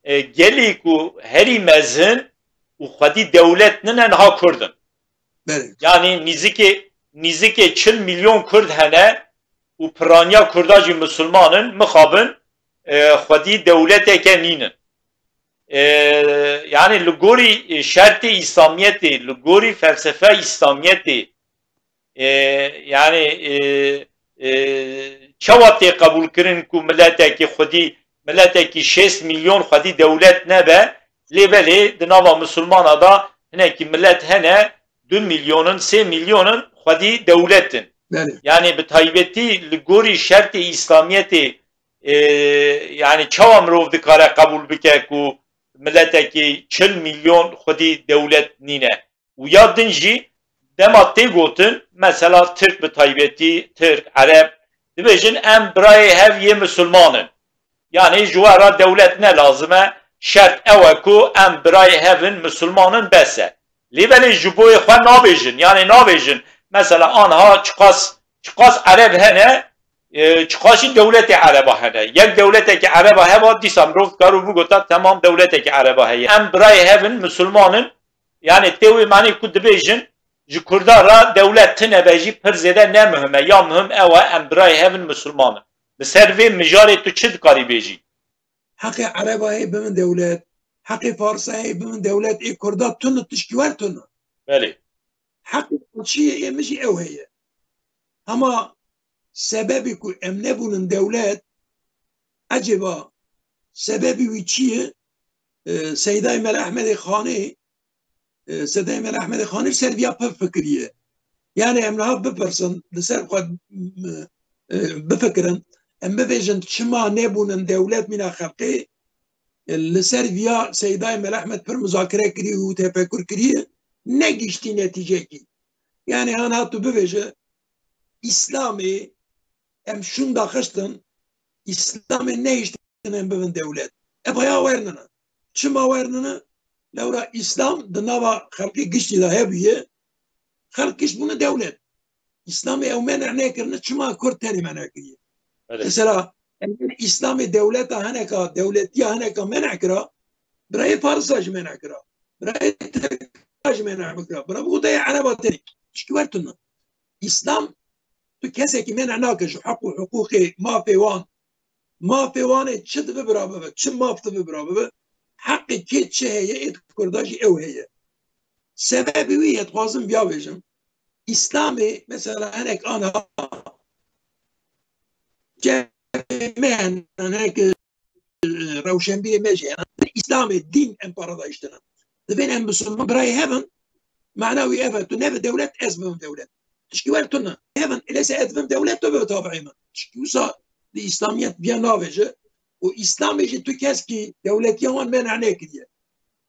e, gelê ku herî mezin û xwedî dewlet nine niha Kurd in. Belê. Yani nîzikê, nîzikê çil milyon Kurd hene û piraniya Kurda jî misilman in, mixabin, e, xwedî dewleteke nînin. E, yani li gorî, e, şertê Îslamiyetê, li gorî felsefa Îslamiyetê, e, yani, e, e, çawa tê qebûlkirin ku miletekî xwedî, miletekî şêst milyon xwedî dewlet nebe, lê belê di nava misilmana da hinekî milet hene, du milyon in, sê milyon in xwedî dewlet in. Belê. Yani bi taybetî li gorî şertê Îslamiyetê, e, yani çawa mirov dikare qebûl bike ku miletekî çil milyon xwedî dewlet nîne? Û ya din jî dema tê gotin, mesela Tirk bi taybetî, Tirk, Ereb, dibêjin em birayê hev yê misilman in. Yani ji we re dewlet ne lazim e, şert ew e ku em birayê hev in, misilman in, bes e. Lê belê ji boyê xwe nabêjin, yani nabêjin, mesela anha çiqas, çiqas Ereb hene, e, çiqas jî dewletê Ereba hene. Yek dewletekî Ereba heba, dîsa mirov dikaro bigota, temam dewletekî Ereba heye. Em birayê hev in, misilman in, yani tê wê manê ku dibêjin, ji Kurda re dewlet tine be jî pir zêde ne muhim e. Ya muhim ew e, em birayê hev in, misilman in. Li ser vê mijarê tu çi dikarî bêjî? Heqê Ereba heye bibin dewlet, heqê Farsa heye bibin dewlet, ê Kurda tune, tişkî wer tune. Belê. Heqê çi ye, ê min jî ew heye. Hema sebebê ku em nebûnin dewlet, ecêba sebebê wî çi ye? E, Seydayê Mela Ehmedê Xanê, e, Seydayê Mela Ehmedê Xanê ser viya pir fikiriye. Yani em niha bipirsin, li ser xwe, e, bifikirin, em bibêjin çima nebûnin dewlet mîna xelkê, Li ser viya Seydayê Mela Ehmed pir muzakere kiriye û tefekur kiriye, negihiştî netîcekî. Yani hana tu bibêje, Îslamê em şûnda xistin, Îslamê nehiştin em bibin dewlet. Ev haya wernine. Çima wernine? Lewra Îslam di nava xelkê giştî de hebûye, xelk giş bûne dewlet. Îslamê ew meneh nekirine, çima Kurd tenê meneh kiriye? Belê. Mesela, eger Îslamê dewleta hineka, dewletiya hineka meneh kira, birayê Farisa jî meneh kira. Birayê Tirka jî meneh bikira. Bira bigotayê Ereba tenê. Tişkî wer tune. Îslam tu kesekî meneh nake ji heq û hiqûqê mafê wan. Mafê wan ê çi dibe bira bibe, çi maf dibe bira bibe. Heqê kê çi heye, ê Kurda jî ew heye. Sebebê wî ye, dixwazim viya bêjim. Îslamê, mesela, hinek ana cemê me hene, hinek, e, rewşenbîrê me jî hene. Îslamê, dîn em paradayiştine. Divên em Müslüman birayê hebin, mana wî ev e, tu nebe dewlet, ez bibim dewlet. Tişkî wer tune. Hebin, lêse ez bibim dewlet, tu bibe tabi'ê min. Tişkî wisa di Îslamiyet viya navêje. Û Îslamê jî tu keskî dewletiya wan meneh nekiriye.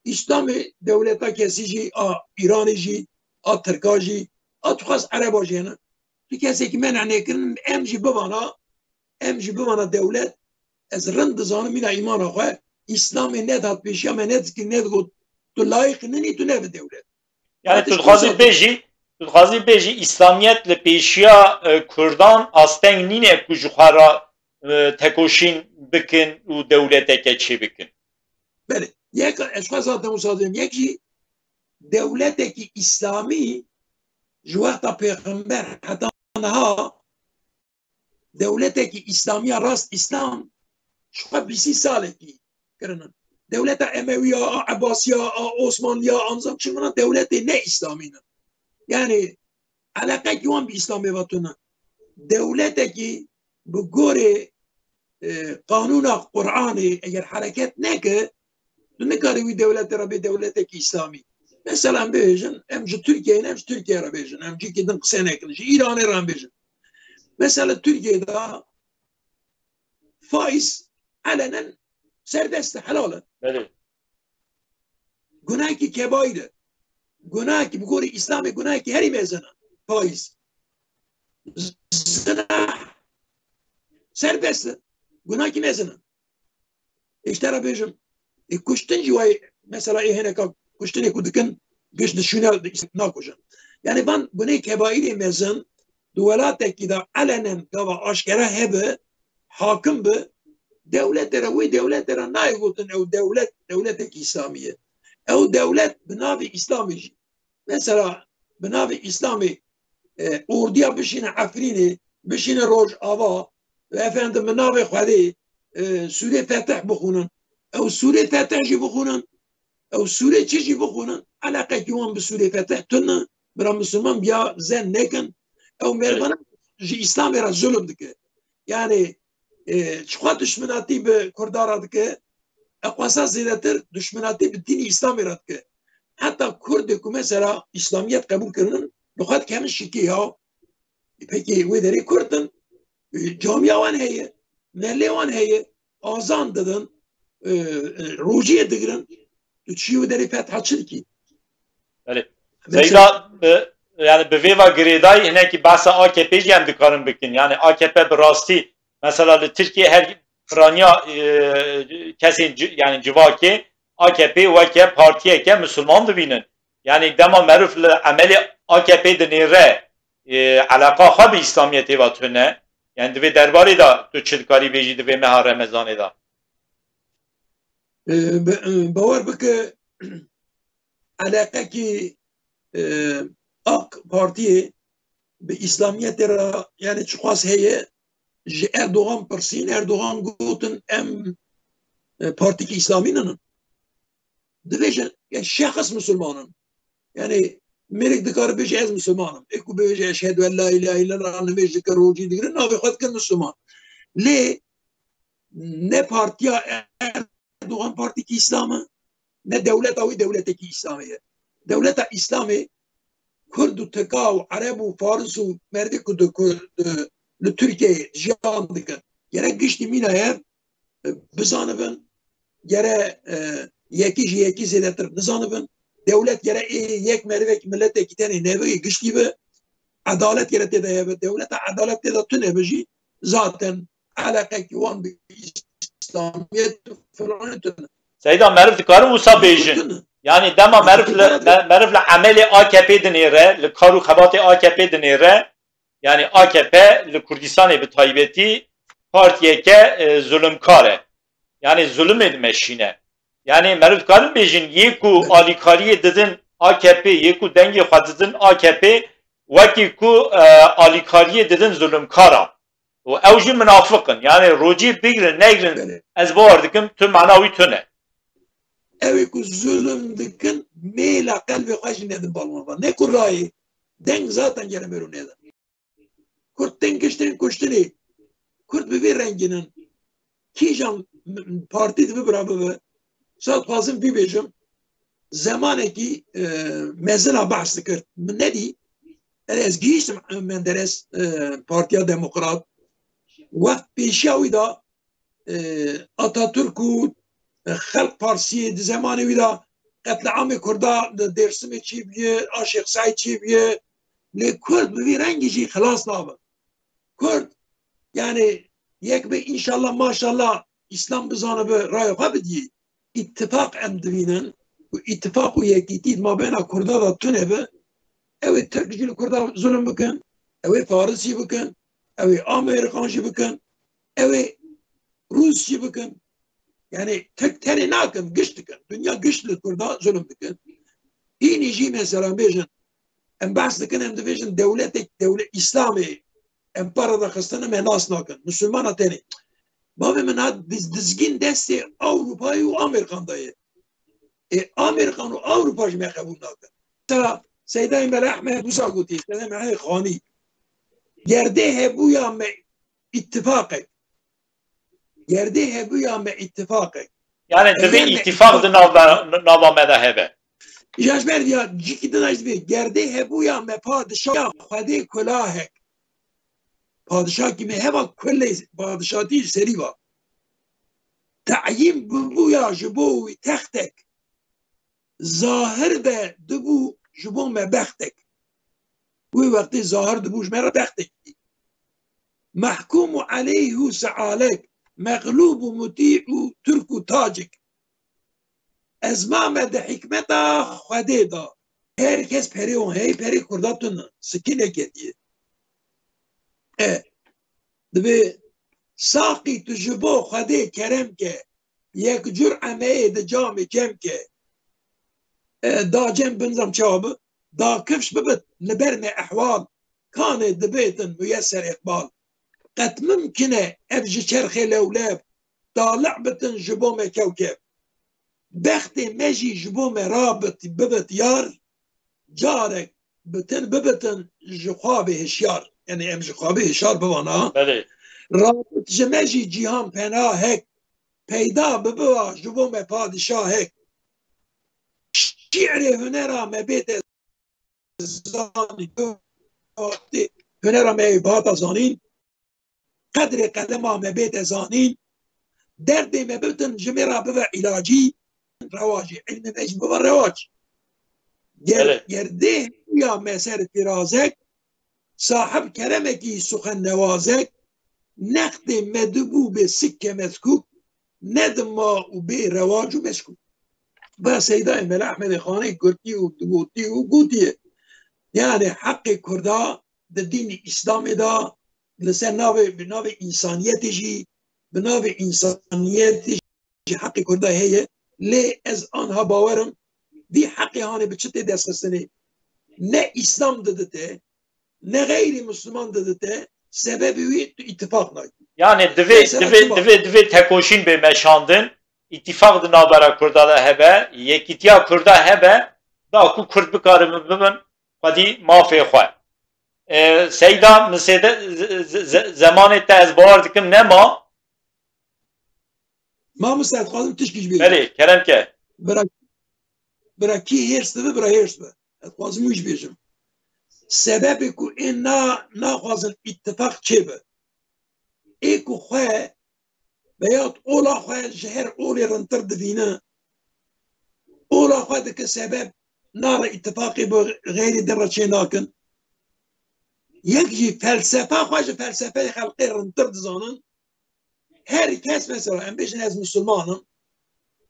Îslamê dewleta kesî jî, a Îranê jî, a Tirka jî, a tu xas Ereba jî hene. Tu kesekî meneh nekirin, em jî bivana, em jî bivana dewlet. Ez rind dizanim mîna îmana xwe, Îslamê nedihat pêşiya me, nedikir, nedigot, tu layîq ninî, tu nebe dewlet. Yani Hatiş tu dixwazî Kursa bêjî, tu dixwazî bêjî Îslamiyet li pêşiya, e, Kurdan asteng nîne ku ji xwe re, e, tekoşîn bikin û dewleteke çê bikin. Belê. Yek, ez xwe zaten wisa dibêm. Yek jî dewletekî Îslamî ji wexta Pêxember heta niha dewletekî Îslamiya rast Îslam ji xwe bîsî salekî kirinin. Dewleta Emewiya, a Ebasiya, a Osmanliya, a nizam çi vana dewletê ne Îslamî ne. Yani eleqekî wan bi Îslamê ve tune. Dewletekî bi gorê, e, qanûna Qur'anê eger hereket neke, tu nikarî wî dewletê re bê dewletekî Îslamî. Mesela em bibêjin, em ji Tirkiyeyê ne, em ji Tirkiye re bêjin, em cîkê din qise nekin, ji Îranê re em bêjin. Mesela Tirkiyeyê de faiz elenen serbest e, helal e. Belê. Gunahekî kebaîr e. Gunahekî bi gorî Îslamê gunahekî herî mezin e. Faiz. Zina serbest e. Gunahekî mezin e. Îşte re bêjim. E, kuştin jî wayê, mesela ê hineka kuştinê ku dikin, giş dişûne nakujin. Yani van gunê kebaîrê mezin di welatekî de elenen gava aşkera hebe, hakim bi, dewletê re, wê dewletê re nayê gotin ew dewlet, dewletekî Îslamî ye. Ew dewlet bi navê Îslamê jî. Mesela bi navê Îslamê, e, ordiya bişîne Efrînê, bişîne Rojava, ve efendim bi navê Xwedê, e, sûrê Fetih bixwînin. Ew sûrê Fetih jî bixwînin, ew sûrê çi jî bixwînin, eleqekî wan bi sûrê Fetih tune, bira Misilman biya zen nekin. Ew merivana ji Îslamê re zulm dike. Yani, e, çiqas duşminatî bi Kurda re dike, eqwasa zêdetir duşminatî bi dînî Îslamê re dike. Heta Kurdê ku mesela Îslamiyet qebûl kirinin, bi xwe dikevin şikê ya. E, pekî wê derê Kurd in, e, camiya wan heye, melê wan heye, azan didin, e, e, rojiyê digirin, tu çi wê derê fetha çi dikî? Belê. Mesela Seyda, e, yani bi vê ve girêdayî hinekî behsa A K P jî em dikarin bikin. Yani A K P bi rastî, mesela li Tirkiye her piraniya, e, kesên ci-, yani civakê A K P weke partiyeke misilman dibînin. Yani dema meriv li emelê A K P dinêre, e, eleqa xwe bi Îslamiyetê ve tune. Yani di vê derbarê de tu çi dikarî bêjî di vê meha Remezanê de? E, be-, e, bawer bike, eleqekî, e, AK Partiyê bi Îslamiyetê re, yani çiqas heye, ji Erdogan pirsîn, Erdogan gotin, em, e, partîkî Îslamî ninin. Dibêje, ya şexs misilman in. Yani mêrik dikare bêje, ez misilman im. Ê ku bêje, eşhedü en la ilahe illallah, nimêj dike, rojî digire, navê xwe dike misilman. Lê ne partiya Erdogan partîkî Îslam e, ne dewleta wî dewletekî Îslamê ye. Dewleta Îslamê Kurd û Tirka û Ereb û Faris û merdê ku di, ku, e, li Tirkiyeyê jiyan dikin, gerek giştî mîna ye, e, bizanibin, gere, e, yekî ji yekî zêdetir nizanibin. Dewlet gere ê yek merivek, miletekî tenê nebigî, giştî bi. Edalet gere tê de hebe. Dewleta edalet tê de tune be jî, zaten eleqekî wan bi îslamiyet û filanê tune. Seyda, meriv dikarin wisa bêjin? Tune. Yanî dema meriv li, me-, meriv li emelê A K P dinêre, li kar û xebatê A K P dinêre, yanî A K P li Kurdistanê bi taybetî partiyeke, e, zulumkar e. Yanî zulumê dimeşîne. Yanî meriv dikarin bêjin, yê ku alîkariyê didin A K P, yê ku dengê xwe didin A K P, wekî ku, e, alîkariyê didin zulumkaran. Û ew jî minafiq in. Yanî rocî bigrin, negrin, Belê. ez bawer dikim tu mana wî tune. Ew ê ku zulum dikin, mêla qelbê xwe jî nedin balwana. Ne ku rayê, deng zaten gere mêro nêdin. Kurd tên giştên kuştinê. Kurd bi vî rengî nin. Kîjan m-, m-, partî dibe bira bibe. Sa dixwazim vî bêjim. Zemanekî, e, mezina behs dikir. Min nedî. Ez gihîştim Menderes, e, Partiya Demokrat. Wext pêşiya wî de, e, Atatürk û, e, Xelk Partiyê di zemanê wî de qetliamê Kurda li Dêrsimê çêbûye, a Şêx Seîd çêbûye. Lê Kurd bi vî rengî jî xilas nabe. Kurd, yani, yek be, înşallah, maşallah, Îslam bizanibe, raya xwe bidiyê. Îtifaq em dibînin û îtifaq û yekîtî di mabêna Kurda de tune be, ew ê Tirk jî li Kurda zulm bikin, ew ê Faris jî bikin, ew ê Amerîkan jî bikin, ew ê Rûs jî bikin. Yani Tirk tenê nakin, giş dikin. Dinya giş li Kurda zulm dikin. Hînî jî mesela bêjin, em behs dikin, em dibêjin dewletek, dewle-, Îslamê em para de xistine, me nas nakin. Misilmana tenê. Bavê min hat diz-, dizgîn destê Ewropayê û Amerîkan de ye. Ê, Amerîkan û Ewropa jî me qebûl nakin. Mesela Seydayê Mele Ehmed wisa gotî, Seydayê Mele Xanî. Gerdê hebûya me îtifaqek. Gerdê hebûya me îtifaqek. Yani divê Eger me îtifaq di nava, nava me de hebe. Ya ji ber ya cîkî din jî divê gerdê hebûya me padişah Xwedê kulahek. Padişahkî me heva kulê padişatî serî va. Teyîn bibûya ji bo wî textek. Zahir de dibû ji bo me bextek. Wê wextê zahir dibû ji me re bextek. Mehkûm û eleyh û sealek, mexlûb û mutî û tirk û tacik. Ez mame di hikmeta Xwedê de. Her kes perê wan heye, perê Kurda tune, sikî neketiye. E, dibê saqî tu ji bo Xwedê kerem ke, yek cur emeyê di camê cem ke. E, da cem binizam çawa bi, da kifş bibit li ber me ehwal, kanê dibêtin muyeser iqbal. Qet mimkin e ev ji çerxê lewlev, taliq bitin ji bo me kewkeb. Bextê me jî ji bo me rabit, bibit yar, carek bitin bibitin ji xwabê hişyar. Yani em ji xwabê hişyar bibana. Belê. Rabit ji me jî cîhan pena hek, peyda bibiwa ji bo me padişahek. Şî'rê hunera me bête zanîn. Hunera me ê bihata zanîn. Qedrê qelema me bête zanîn. Derdê me bitin ji me re bibe îlacî. Rewacî. Îlmê me jî bibe rewac. Ger, Belê. Ger dê ya me ser firazek, sahib keremekî suxen newazek, nextê me dibû bê sikke mezkûk, nedima û bê rewac û mezkûk. Ve Seydayê Mele Ehmedê Xanê girtî û digotî û gotiye. Yani heqê Kurda di dînî Îslamê de li ser navê, bi navê însaniyetê jî, bi navê însaniyetê jî heqê Kurda heye. Lê ez anha bawer im, vî heqê hanê bi çi tê destxistinê? Ne Îslam didite, ne xeyrî Misliman didite, sebebê wî tu îtifaq nakî. Yani divê, Mesela divê, çima? divê, divê tekoşîn bê meşandin, îtifaq di navbera Kurda de hebe, yekîtiya Kurda hebe, da ku Kurd bikaribin bibin xwedî mafê xwe. E, Seyda, min sêde, ze-, ze-, ze-, zemanê te ez bawer dikim nema. Mamoste, ez dixwazim tişkî jî bêjim. Belê, kerem ke. Bira, bira kî hêrs dibe, bira hêrs be. Ez dixwazim wî jî bêjim. Sebebê ku ê na-, naxwazin îtifaq çêbe. Ê ku xwe veyahut ola xwe ji her olê rintir dibîne, ola xwe dike sebeb nare îtifaqê bi xeyrî din re çê nakin. Yek jî felsefa xwe ji felsefeyê xelkê rintir dizanin. Her kes mesela, em bêjin ez misilman im,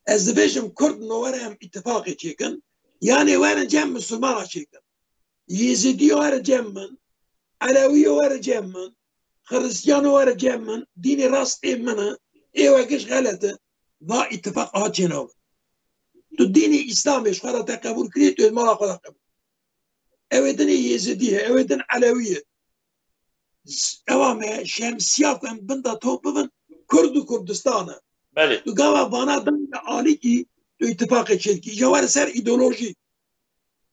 ez dibêjim Kurd no were em îtifaqê çêkin, yanê werin cem misilmana çêkin. Yêzîdî were cem min, Elewî were cem min, Xiristiyano were cem min, dînê rast ê min e, ê we giş xelet e, va îtifaq aha çênabin. Tu dînê Îslamê ji xwe re te qebûl kirî, tu ê mala xwe de qebûl. Ew ê dinê Yêzidî ye, ew ê din Elewî ye. Ewa me şemsiya ku em bin de top bibin, Kurd û Kurdistan e. Belê. Tu gava vana dayê alîkî, tu îtifaqê çêdikî. Îja were ser îdeolojî.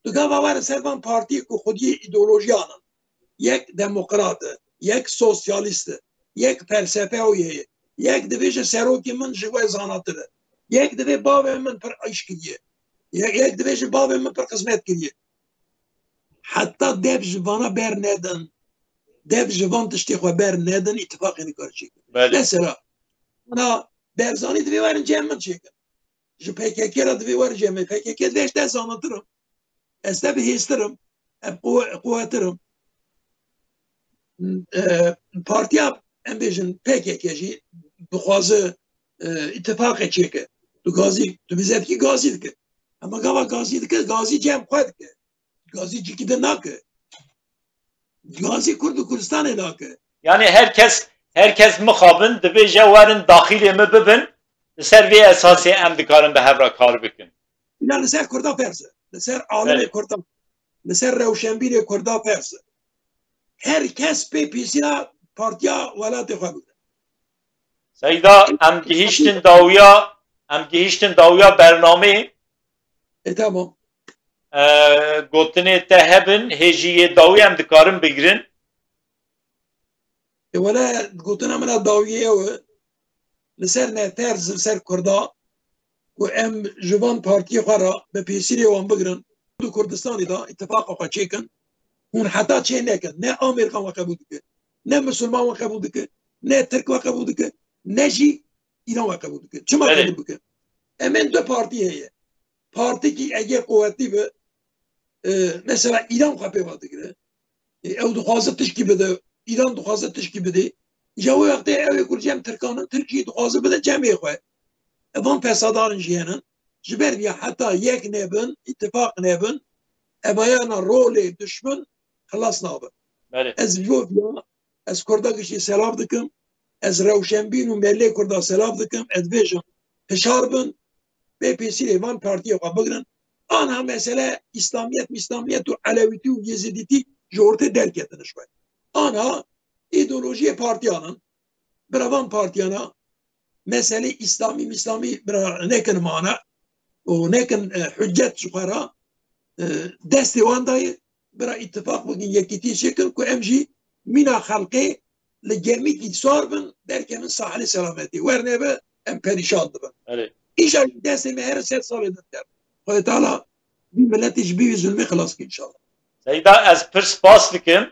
Tu gava were ser van partiyê ku xwediyê îdeolojiyan in. Yek demokrat e, yek sosyalîst e, yek felsefeyo ye, yek dibêje serokê min ji we zanatir e, yek divê bavê min pir îş kiriye, yek, yek dibêje bavê min pir xizmet kiriye. Heta dev ji vana ber nedin, dev ji van tiştê xwe ber nedin, îtifaqê nikare çêkin. Belê. Mesela, na Berzanî divê werin cem min çêkin. Ji P K K re divê werin cem min. P K K divê ez te zanatir im. Ez te bihêztir im. Ez quwe-, quwetir im. E, partiya, em bêjin, P K K jî dixwaze, e, îtifaqê çêke. Tu gazî, tu bizevkî gazî dike. Hema gava gazî dike, gazî cem xwe dike. Gazî cîkî de nake. Gazî Kurd û Kurdistanê nake. Yani her kes, her kes mixabin, dibêje werin daxilê min bibin, li ser vê esasê em dikarin bi hev re kar bikin. Îna li ser Kurda ferz e. Li ser alimê Belê. Kurda, li ser rewşenbîrê Kurda ferz e. Her kes pê pêsîra partiya welatê xwe bigre. Seyda, em gihîştin dawiya, em gihîştin dawiya bernameyê. E, tamam. E, gotinê te hebin, hêjî yê dawî em dikarin bigrin. E, wele gotina min a dawiyê ew e. Li ser ne terz, li ser Kurda, ku em ji van partiyê xwe re bi pêsîrê wan bigrin, di Kurdistanê de îtifaqa xwe çêkin, hûn heta çê nekin. Ne Amerîkan we qebûl dike, ne Misilman we qebûl dike, ne Tirk we qebûl dike, ne jî Îran we qebûl dike. Çima Belê. Qebûl bike? Em ên du partî heye. Partikî eger quwetlî be, e, mesela Îran xwe pê ve digire. E, ew dixwaze tişkî bide, Îran dixwaze tişkî bidê. Îja wê wextê ew ê ku li cem Tirkan in, Tirk jî dixwaze bide cemê xwe. E, van fesadan jî hene. Ji ber vîya heta yek nebin, îtifaq nebin, evayana rolê dişmin xilas nabe. Belê. Ez ji bo vîya, ez Kurda giştî selav dikim. Ez rewşenbîr û melê Kurda selav dikim. Ez dibêjim, hişar bin, bê pêsîrê van partiyê xwe bigrin. Anha mesele Îslamiyet, Îslamiyet û Elewîtî û Yezidîtî ji ortê derketine ji xwe. Anha îdeolojiyê partiyan in. Bira van partiyana meselê Îslamî, Îslamî bira nekin mana û nekin, e, hüccet ji xwe re, e, destê wan dayê, bira îtifaq bikin, yekîtî çêkin ku em jî mîna xelkê li gemîkî sar bin, derkevin sahilê selametê. Wer nebe em perîşan dibin. Erê. Îşa jî destê me here sed salê din der. Xwedê Teala vî miletî ji bî vî zulmê xilas kir inşallah. Seyda, ez pir spas dikim.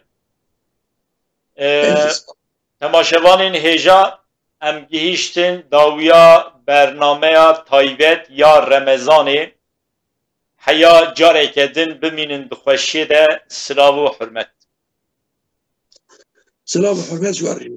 Ee, Ez jî spas. Temaşevanên hêja, em gihîştin dawiya bernameya taybet ya Remezanê. Heya careke din bimînin di xweşiyê de, silav û hurmet. Silav û hurmet ji we re.